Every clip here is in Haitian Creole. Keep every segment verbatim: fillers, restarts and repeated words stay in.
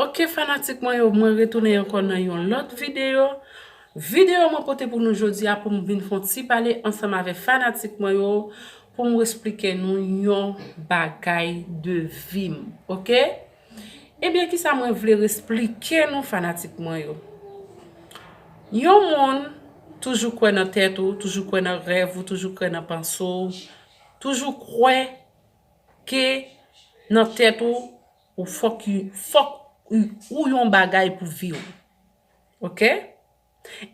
Ok, fanatik mwen yo, mwen retounen ankò nan yon lòt videyo. Videyo mwen pote pou nou jodi a pou m vin fè yon ti pale ansanm avèk fanatik mwen yo pou m esplike nou yon bagay de vi m, ok? Ebyen, kisa mwen vle esplike nou fanatik mwen yo? Yon moun toujou kwè nan tèt ou, toujou kwè nan rèv ou, toujou kwè nan panse w, toujou kwè ke nan tèt ou, ou fòk, fòk ou, ou yon bagay pou vi w. Ok?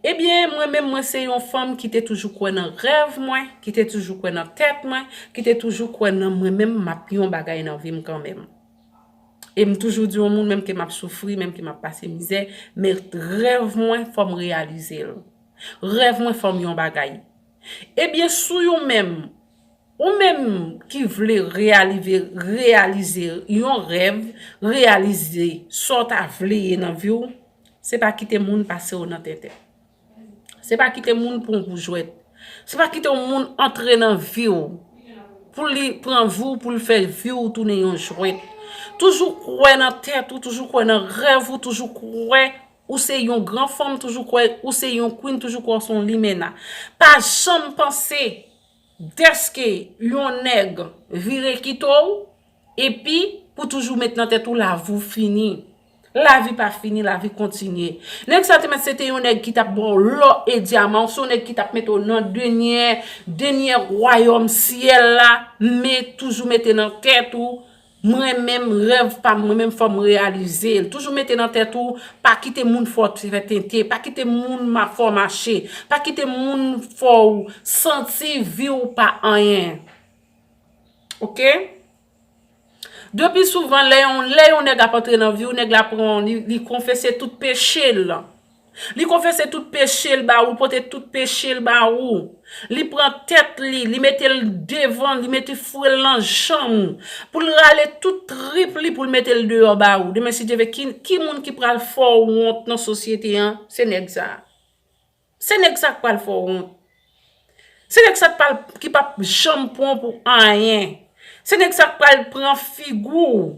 Ebyen, mwen menm, mwen se yon fanm ki te toujou kwè nan rèv mwen, ki te toujou kwè nan tèt mwen, ki te toujou kwè nan mwen menm, m ap yon bagay nan vi m kanmenm. E m toujou di yon moun, menm ke m ap soufri, menm ke m ap pase mizè, men rèv mwen, fò m reyalize l. Rèv mwen, fò m yon bagay. Ebyen, si w menm, ou menm ki vle reyalize, reyalize yon rèv, reyalize sa w ta vle ye nan vi w, se pa kite moun pase w nan tenten. Se pa kite moun pran w pou jwèt. Se pa kite yon moun antre nan vi w pou li pran vi w, pou l fè vi w tounen yon jwèt. Toujou kwè nan tèt ou, toujou kwè nan rèv ou, toujou kwè ou se yon gran fanm, toujou kwè ou se yon queen, toujou kwè ou se yon limena. Pa janm panse dèske yon nèg vire kite w, epi pou toujou met nan tèt ou lavi w fini. Lavi pa fini, lavi kontinye. Nèg sa te mèt se te yon nèg ki t ap ba w lò e dyaman, se yon nèg ki t ap mete w nan dènyè, dènyè wayòm syèl la, men toujou mete nan tèt ou, mwen menm, rèv pa m, mwen menm, fò m reyalize l. Toujou mete nan tèt ou, pa kite moun fè w fè tenten, pa kite moun ma-, fè w mache, pa kite moun fè w santi vi w pa anyen. Ok? Depi souvan, lè yon, lè yon nèg ap antre nan vi w, nèg la pran, li, li konfese tout peche l. Li konfese tout peche l ba ou, li pote tout peche l ba ou. Li pran tèt li, li mete l devan, li mete fre l nan janm ou. Pou l rale tout trip li, pou l mete l deyò ba ou. Demen, si Dye vle, ki, ki moun ki pral fè w wont nan sosyete an? Se nèg sa a. Se nèg sa k pral fè w wont. Se nèg sa k pral, ki p ap janm pran w pou anyen. Se nèg sa k pral pran figi w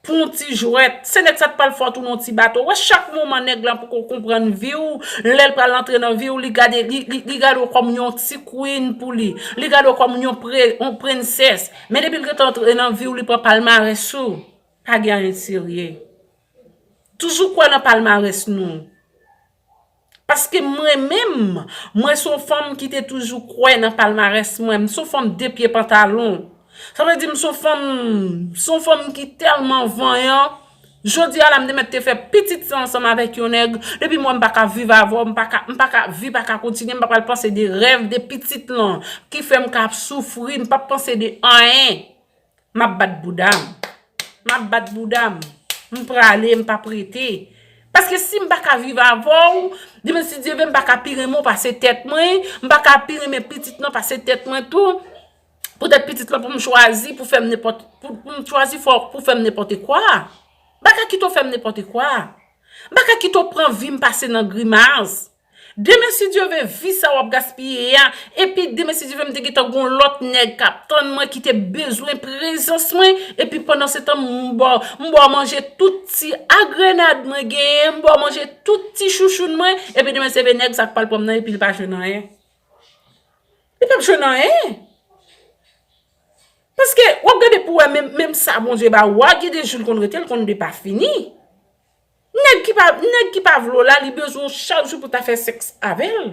pou yon ti jwèt. Se nèg sa k pral fè w tounen yon ti bato. Ou wè, chak moman nèg la poko konprann vi w, lè l pral antre nan vi w, li gade, li, li, li gade w kòm yon ti queen pou li. Li gade w kòm yon pre-, yon prensès. Men depi l gentan antre nan vi w, li pran palmarès ou. Pa gen anyen serye. Toujou kwè nan palmarès nou. Paske mwen menm, mwen se yon fanm ki te toujou kwè nan palmarès mwen. M se yon fanm de pye pantalon. Sa vle di m se yon fanm, m se yon fanm ki tèlman vanyan. Jodi a la, m te mèt te fè pitit sa ansanm avèk yon nèg. Depi m wè m pa ka viv avè w, m pa ka, m pa ka, vi pa ka kontinye, m pa pral panse de rèv, de pitit lan ki fè m ka ap soufri, m p ap panse de anyen. M ap bat bouda m. M ap bat bouda m. M prale, m p ap rete. Paske si m pa ka viv avè w, demen si Dye vle, m pa ka pi renmen w pase tèt mwen, m pa ka pi renmen pitit lan pase tèt mwen tou. Poutèt pitit lan pou m chwazi, pou fè m nenpòt, pou, pou m chwazi fè w, pou fè m nenpòt kwa. M pa ka kite w fè m nenpòt kwa. M pa ka kite w pran vi m pase nan grimas. Demen, si Dye vle, vi sa w ap gaspiye a, epi demen, si Dye vle, m te gentan gon lòt nèg k ap tann mwen, ki te bezwen prezans mwen, epi pandan se tan, m ba w, m ba w manje tout ti agrenad mwen genyen, m ba w manje tout ti chouchoun mwen, epi demen, se vre nèg sa k pral pran m nan, epi l pa jwenn anyen. Li p ap jwenn anyen. Paske, w ap gade pou wè, menm, menm sa Bondye ba ou a, gen de jou l konn rete, l konn de pa fini. Nèg ki pa, nèg ki pa vle w la, li bezwen w chak jou pou ta fè sèks avè l.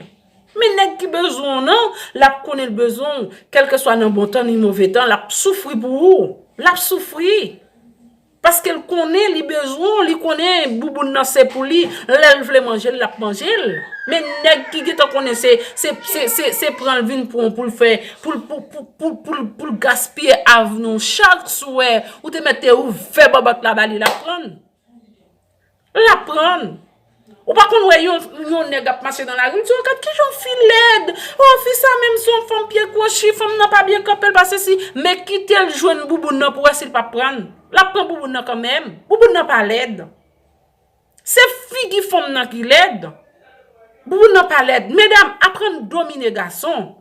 Men nèg ki bezwen w nan, l ap konnen l bezwen w, kèlkeswa nan bon tan ni move tan, l ap soufri pou ou. L ap soufri. Paske l konnen li bezwen w, li konnen bouboun nan se pou li, lè l vle manje l, l ap manje l. Men nèg ki gentan konnen se, se, se, se, se pran l vin pran w pou l fè, pou l, pou, pou, pou, pou, pou l gaspiye avni w chak swè, ou te mèt te ouvè bòbòt la ba li, l ap pran l. L ap pran l. Ou pa konn wè yon, yon nèg ap mache nan lari, l di, "O, gad kijan fi lèd. O, fi sa menm se yon fanm pye kwochi, fanm nan pa byen kanpe l, pa sesi." Men kite l jwenn bouboun nan pou wè si l p ap pran l. L ap pran bouboun nan kanmenm. Bouboun nan pa lèd. Se figi fanm nan ki lèd. Bouboun nan pa lèd. Medam, aprann domine gason.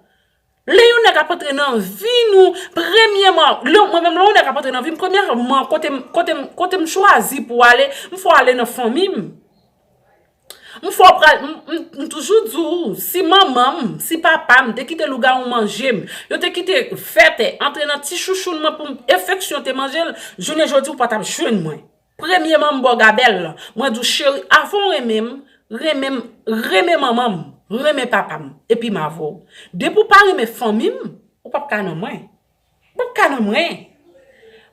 Lè yon nèg ap antre nan vi nou, premyèman, lè, mwen menm, lè yon nèg ap antre nan vi m, premyèman, kote m, kote m, kote m chwazi pou ale, m fò ale nan fanmi m. M fò pral, m, m, m toujou di w, si manman m, si papa m te kite lougawou manje m, yo te kite vètè antre nan ti chouchoun mwen pou m, enfeksyon te manje l, jounen jodi w pa t ap jwenn mwen. Premyèman, m ba w gabèl. Mwen di w, cheri, avan w renmen m, renmen m, renmen manman m, renmen papa m, epi m avè w. Depi w pa renmen fanmi m, ou p ap ka nan mwen. Ou p ap ka nan mwen.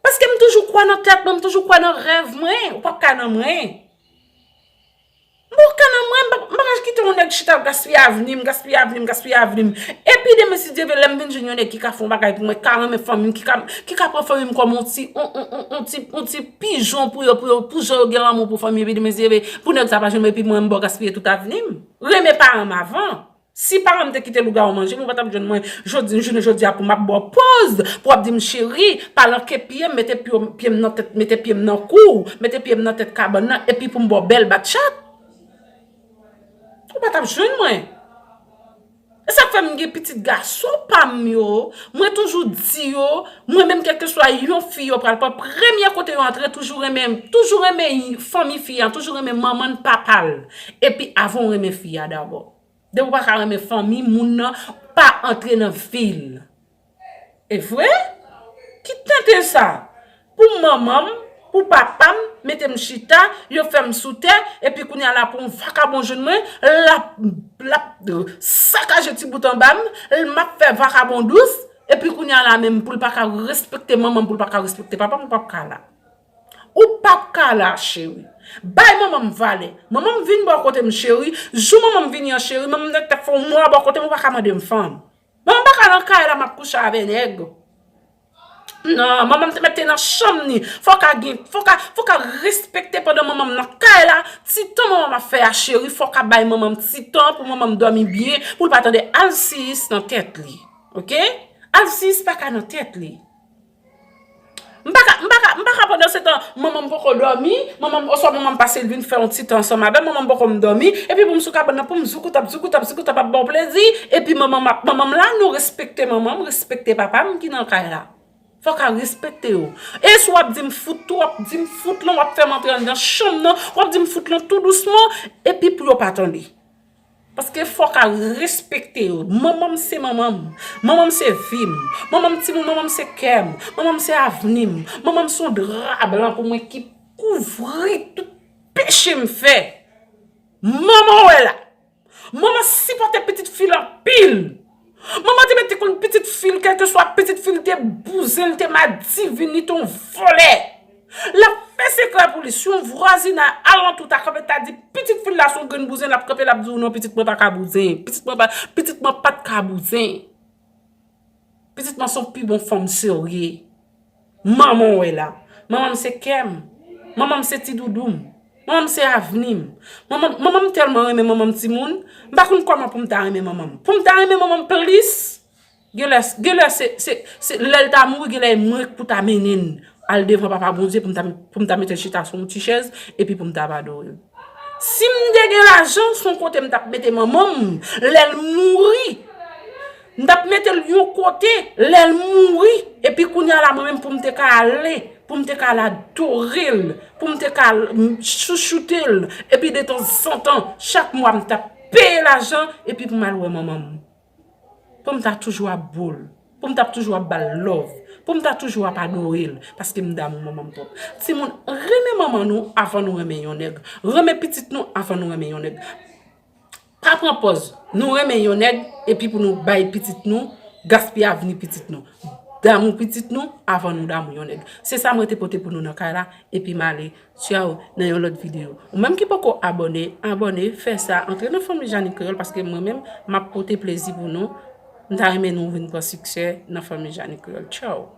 Paske m toujou kwè nan tèt mwen, m toujou kwè nan rèv mwen, ou p ap ka nan mwen. M p ap ka nan mwen, m p ap, m pa ka kite yon nèg chita ap gaspiye avni m, gaspiye avni m, gaspiye avni m. Epi demen, si Dye vle, lè m vin jwenn yon nèg ki ka fè yon bagay pou mwen, ki ka renmen fanmi m, ki ka, ki ka pran fanmi m kòm yon ti, yon, yon, yon, yon ti, yon ti pijon pou yo, pou yo, pou jan yo gen lanmou pou fanmi, epi demen, si Dye vle, pou nèg sa pa jwenn mwen, epi mwen, m ba w gaspiye tout avni m. Renmen paran m avan. Si paran m te kite lougawou manje m, ou pa t ap jwenn mwen jodi, jounen jodi a pou m ap ba w pòz, pou w ap di m, "Cheri, pa lanke pye m, mete pye, pye m nan tèt, mete pye m nan kou, mete pye m nan tèt kabann nan," epi pou m ba w bèl bat chat. Ou pa t ap jwenn mwen. E sa k fè m gen pitit gason pa m yo, mwen toujou di yo, mwen menm kèlkeswa yon fi yo pral pran, premye kote yo antre, toujou renmen, toujou renmen fanmi fi a, toujou renmen manman n, papa l. Epi avan w renmen fi a dabò. Depi w pa ka renmen fanmi moun nan, pa antre nan vi l. E vre? Ki tenten sa? Pou manman m, pou papa m, mete m chita, yo fè m sou tè, epi kounye a la pou yon vakabon jwenn mwen, l ap, l ap sakaje ti bout anba m, l, m ap fè vakabon dous, epi kounye a la menm pou l pa ka respekte manman m, pou l pa ka respekte papa m, ou p ap ka la. Ou p ap ka la, cheri. Bay manman m valè. Manman m vin bò kote m, cheri. Jou manman m vini an, cheri, manman m nan te fè yon mwa bò kote m, ou pa ka mande m fanm. Manman m pa ka nan kay la, m ap kouche avè nèg. Non, manman m te mete nan chanm ni. Fò ka gen, fò ka, fò ka respekte pandan manman m nan kay la. Ti tan manman m ap fè a, cheri, fò ka bay manman m ti tan pou manman m dòmi byen, pou l pa tande alsiyis nan tèt li. Oke? Alsiyis pa ka nan tèt li. M pa ka, m pa ka, m pa ka pandan se tan, manman m poko dòmi, manman m, oswa manman m pase l vin fè yon ti tan ansanm avè m, manman m poko m dòmi, epi pou m sou kabann nan, pou m zoukoutap, zoukoutap, zoukoutap ap ba w plezi, epi manman m ap, manman m la, nou respekte manman m, respekte papa m ki nan kay la. Fò ka respekte yo. E si w ap di m fout tou, w ap di m fout lan, w ap fè m antre anndan chanm nan, w ap di m fout lan tou dousman, epi pou yo pa tande. Paske fò ka respekte yo. Manman m se manman m. Manman m se vi m. Manman m timoun, manman m se kè m. Manman m se avni m. Manman m se yon dra blan pou mwen ki kouvri tout peche m fè. Manman w wè la. Manman sipòte pitit fi l anpil. Manman te mete konn pitit fi l, kèlkeswa pitit fi l te bouzen, l te madivin, li te yon vòlè. L ap fè sekrè pou li. Si yon vwazinay alantou ta kanpe, ta di, "Pitit fi l la se yon grenn bouzen," l ap kanpe, l ap di w, "Non, pitit mwen pa ka bouzen. Pitit mwen pa, pitit mwen pa t ka bouzen. Pitit mwen se yon pi bon fanm serye." Manman w wè la. Manman m se kè m. Manman m se ti doudou m. Manman m se avni m. Manman, manman m tèlman renmen manman m timoun. M pa konn kòman pou m ta renmen manman m. Pou m ta renmen manman m plis, genlè, genlè se, se, se lè l ta mouri, genlè e mwen k pou ta mennen l al devan Papa Bondye pou m ta, pou m ta mete l chita sou yon ti chèz, epi pou m ta ap adore l. Si m te gen lajan, se yon kote m t ap mete manman m, lè l mouri. M t ap mete l yon kote, lè l mouri, epi kounye a la, mwen menm, pou m te ka ale, pou m te ka al adore l, pou m te ka al, m, chouchoute l, epi detanzantan, chak mwa, m t ap peye lajan, epi pou m al wè manman m. Pou m ta toujou ap bo l, pou m t ap toujou ap ba l love, pou m ta toujou ap adore l, paske m damou manman m twòp. Timoun, renmen manman nou avan nou renmen yon nèg. Renmen pitit nou avan nou renmen yon nèg. Pa pran pòz nou renmen yon nèg epi pou nou bay pitit nou, gaspiye avni pitit nou. Damou pitit nou avan nou damou yon nèg. Se sa mwen te pote pou nou nan kay la, epi m ale. Tchaw, nan yon lòt videyo. Ou menm ki poko abòne, abòne, fè sa, antre nan fanmi Jani Kreyòl, paske mwen menm, m ap pote plezi pou nou. M ta renmen nou vin pran siksè nan fanmi Jani Kreyòl. Tchaw.